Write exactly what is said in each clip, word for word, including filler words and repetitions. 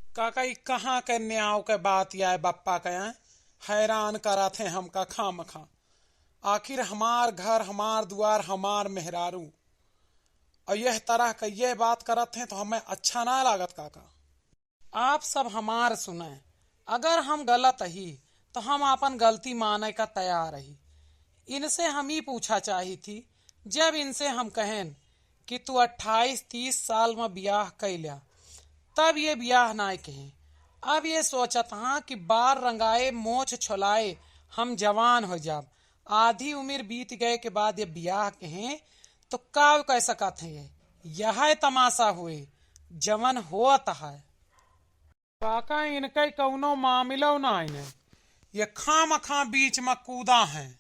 काका, ई कहाँ के न्याव के बात आए बप्पा के, हैं? हैरान करत हैं हमका खामखा। आखिर हमार घर, हमार दुआर, हमार मेहरारू, और यह तरह का यह बात करत हैं तो हमें अच्छा ना लागत काका। आप सब हमार सुने, अगर हम गलत ही तो हम आपन गलती माने का तैयार ही। इनसे हम ई पूछा चाही थी, जब इनसे हम कहेन कि तू अट्ठाईस तीस साल में बियाह कैल्या, तब ये बियाह नाय कहे। अब ये सोचत हाँ कि बार रंगाए मोछ छोलाए हम जवान हो जाब। आधी उम्र बीत गए के बाद ये बियाह कहे तो का कह सकत है? ये यह तमाशा हुए जवन होत है। काका, इनके कौनो मामिलो नाहीं है, ये खामखा बीच में कूदा हैं।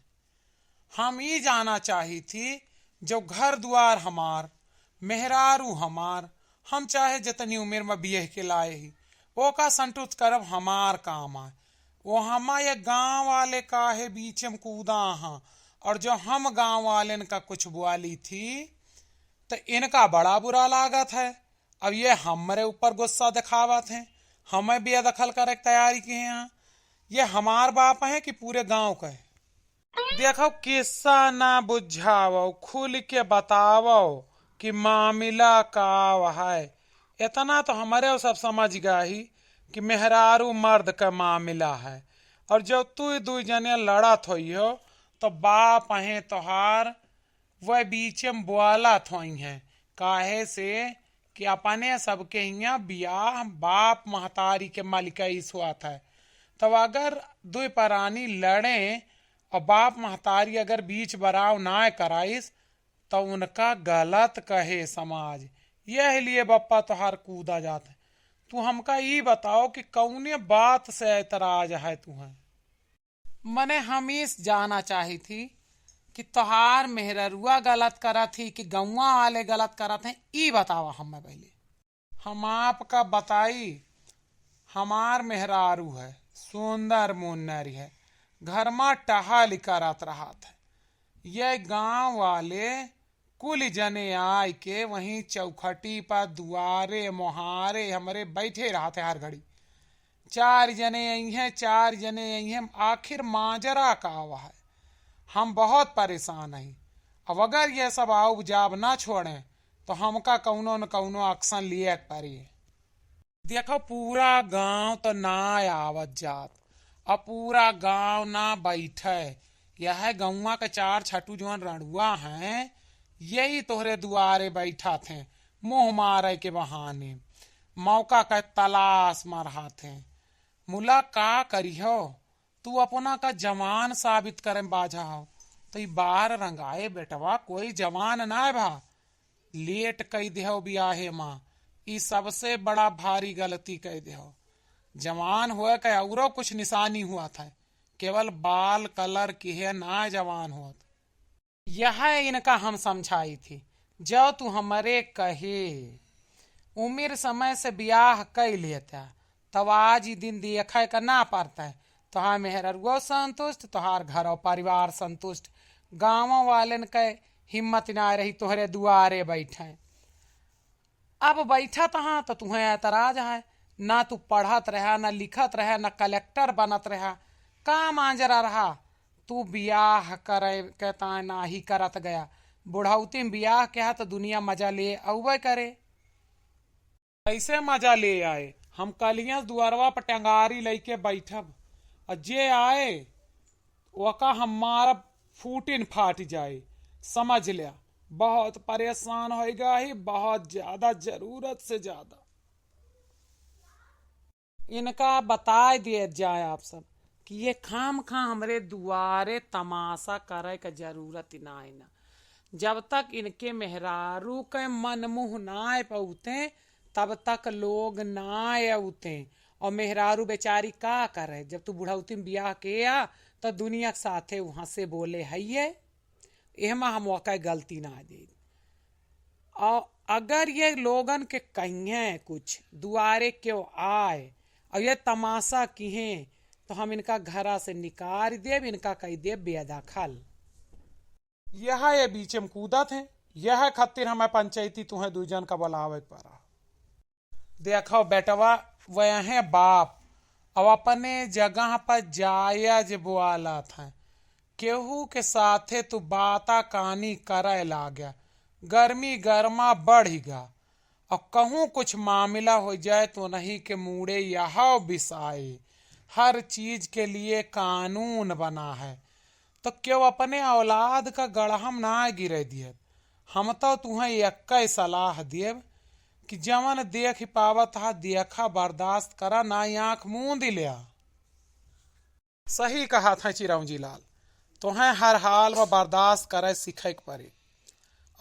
हम ई जाना चाही थी, जो घर दुआर हमार, मेहरारू हमार, हम चाहे जितनी उम्र में बियह के लाए ही, ओका संतुष्ट करब हमार काम आए। वो हमा ये गाँव वाले काहे बीच में कूदा हाँ, और जो हम गाँव वालेन का कुछ बोली थी, तो इनका बड़ा बुरा लागत है। अब ये हमरे ऊपर गुस्सा दिखावत हैं, हमें बेदखल करे के तैयारी किए हैं। ये हमार बाप हैं कि पूरे गांव का है? देखो, किस्सा ना बुझावो, खुल के बतावो कि मामिला का है। इतना तो हमरे सब समझ गया ही कि मेहरारू मर्द का मामिला है, और जब तू दुई जने लड़त होई हो, तो बाप हैं तोहार वह बीचे में बोलत होई हैं, काहे से कि अपने सबके हियाँ बियाह बाप महतारी के मलिकाइस होत है। तब अगर दुई परानी लड़ें और बाप महतारी अगर बीच बराव ना कराइस, तो उनका गलत कहे समाज। यह लिए बप्पा तोहार कूदा जात है। तू हमका ई बताओ कि कौने बात से एतराज है तुहें? मने हम इस जाना चाही थी कि तोहार मेहररुआ गलत करत ही कि गौवा वाले गलत करत हैं, ई बतावा हमें पहले। हम आपका बताई, हमार मेहरारू है, सुंदर मुन्नरी है, घर मा टहल करत रहत है। ये गांव वाले कुल जने आय के वहीं चौखटी पर, दुआरे, मोहारे हमरे बैठे रहत है हर घड़ी। चार जने अइहें, चार जने अइहें, आखिर माजरा का है? हम बहुत परेशान हई। अब अगर ये सब आउब जाब ना छोड़ें, तो हमका कौनो न कौनो action लिए के पड़ी। देखो, पूरा गांव तो ना आवत जात, अब पूरा गांव ना बैठे। यह गौवा के चार छटू जौन रड़ुआ हैं, यही तोहरे दुआरे बैठत हैं, मुंह मारे के बहाने, मौका के तलाश मा रहत हैं। मुला का करिहो, तू अपना का जवान साबित करे बाझा हो, तो ई बार रंगाए बेटवा कोई जवान ना भा। लेट कई देहो बियाहे मा, ई सबसे बड़ा भारी गलती कई देहो। जवान होए के औरो कुछ निशानी होत है, केवल बाल colour किहे ना जवान होत। यह इनका हम समझाई थी, जब तू हमरे कहे उमिर समय से बियाह कई लेता, तब आज ई दिन देखे का ना पड़ता है। तोहार मेहररुओ संतुष्ट, तोहार घर और परिवार संतुष्ट, गाँव वालन के हिम्मत ना रही तोहरे दुआरे बैठे। अब बैठत हाँ तो तुहें एतराज है, ना तू पढ़त रहा, ना लिखत रहा, ना कलेक्टर बनत रहा, का मांजरा रहा? तू बियाह करे के ताय नाही करत गया, बुढ़ौती में बियाह के है तो दुनिया मजा ले अउबे करे। कैसे मजा ले आए? हम कलियां दुआरवा पर टंगारी लइके बैठब, और जे आए ओका हम मारब फूटिन फाट जाए। समझ ल्या, बहुत परेशान होइगा ही, बहुत ज्यादा, जरूरत से ज्यादा। इनका बताए दिए जाए आप सब कि ये खामखा हमरे दुआरे तमाशा करे के जरूरत ही ना है ना। जब तक इनके मेहरारू के मन मुँह ना पौते, तब तक लोग ना अउते। और मेहरारू बेचारी का करे, जब तू बुढ़ौती में बियाह के आ, तो दुनिया के साथे वहाँ से बोले है ये। एहमा हम ओका गलती ना दे। और अगर ये लोगन के कहिए कुछ, दुआरे केहू आए और ये तमाशा किहें, तो हम इनका घरा से निकाल देब, इनका कह देब बेदखल। यह ये बीचे में कूदत हैं, यह खातिर हमें पंचायती तुहें दुई जन का बुलावे के पड़ा। देखो बेटवा, वह हैं बाप, अब अपने जगह पर जायज बोलत हैं। केहू के साथे तू बाता कानी करे लाग्या, गर्मी गर्मा बढ़िगा। और कहूँ कुछ मामला हो जाए तो नहीं के मूड़े यह बिसाए। हर चीज के लिए कानून बना है, तो केहू अपने औलाद का गड़हम ना गिरे दियत। हम तो तुहें एक्कै सलाह देब कि जवन देख पावत हा देखा, बर्दाश्त करा, ना आँख मूंद लिया। सही कहत हैं चिरौंजी लाल, तोहें हर हाल में बर्दाश्त करे सीखे के पड़ी।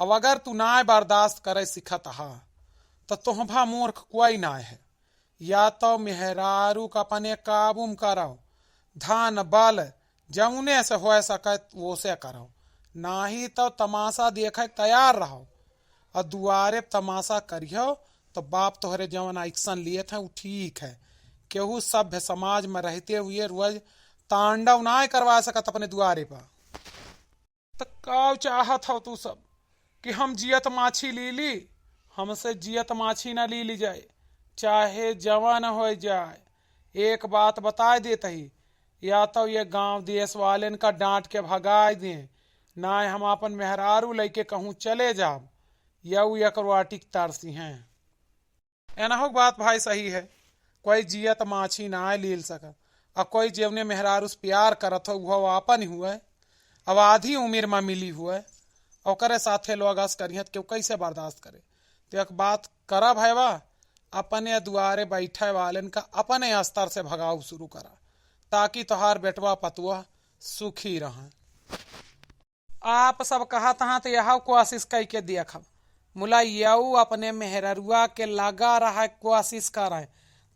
अब अगर तू नाय बर्दाश्त करे सीखत हा, तो तोहभा मूर्ख कोई नाय है। या तो मेहरारू का अपने काबू में करो, धन बल जौने से हो सके वो से करो, नाही तो तमाशा देखे के तैयार रहो। और दुआरे पे तमाशा करियो तो बाप तोहरे जवन action लियत हैं, उ ठीक है। केहू सभ्य समाज में रहते हुए रोज तांडव नाय करवा सकत अपने दुआरे पर। त का चाहत हो तू सब कि हम जियत माछी ली ली? हमसे जियत माछी ना ली ली जाए, चाहे जवन हो जाए। एक बात बताए देत ही, या तो ये गांव देश वालेन का डांट के भगाए दें, ना हम अपन मेहरारू लइके कहूँ चले जाब, या उ एक्रोबाटिक तरसी हैं। एनहु क बात भाई सही है, कोई जियत माछी नाय लील सकत, आ कोई जेवने मेहरारू से प्यार करत हो, उहो आपन ही हुए, अब आधी उमिर मा मिली हुए, ओकरे साथे लोग अस करिहत, केहू कैसे बर्दाश्त करे? तो एक बात करा भैवा, अपने दुआरे बैठे वालेन का अपने स्तर से भगाव शुरू करा, ताकि तोहार बेटवा पतुआ सुखी रहें। आप सब कहत हाँ तो यह कोशिश कई के देखब। मुला यऊ अपने मेहररुआ के लगा रहा कोशिश करें,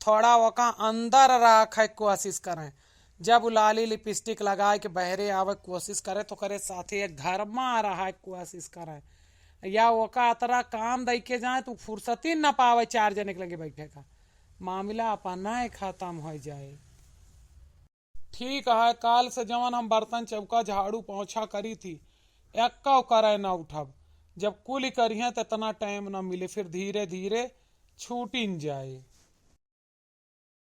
थोड़ा ओका अंदर रखे कोशिश करें। जब उ लाली लिपस्टिक लगाए के बहरे आवे कोशिश करे तो करे साथे एक घर मा रहे कोशिश करें, या ओका अतरा काम दई के जाए तो फुर्सती न पावे चार जने के लगे बैठे का, मामला अपना ही खत्म हो जाए। ठीक है, काल से जवन हम बर्तन चौका झाड़ू पोछा करी थी, एक्का करे न उठब। जब कुल करिहें त इतना टाइम न मिले, फिर धीरे धीरे छूटिन जाए।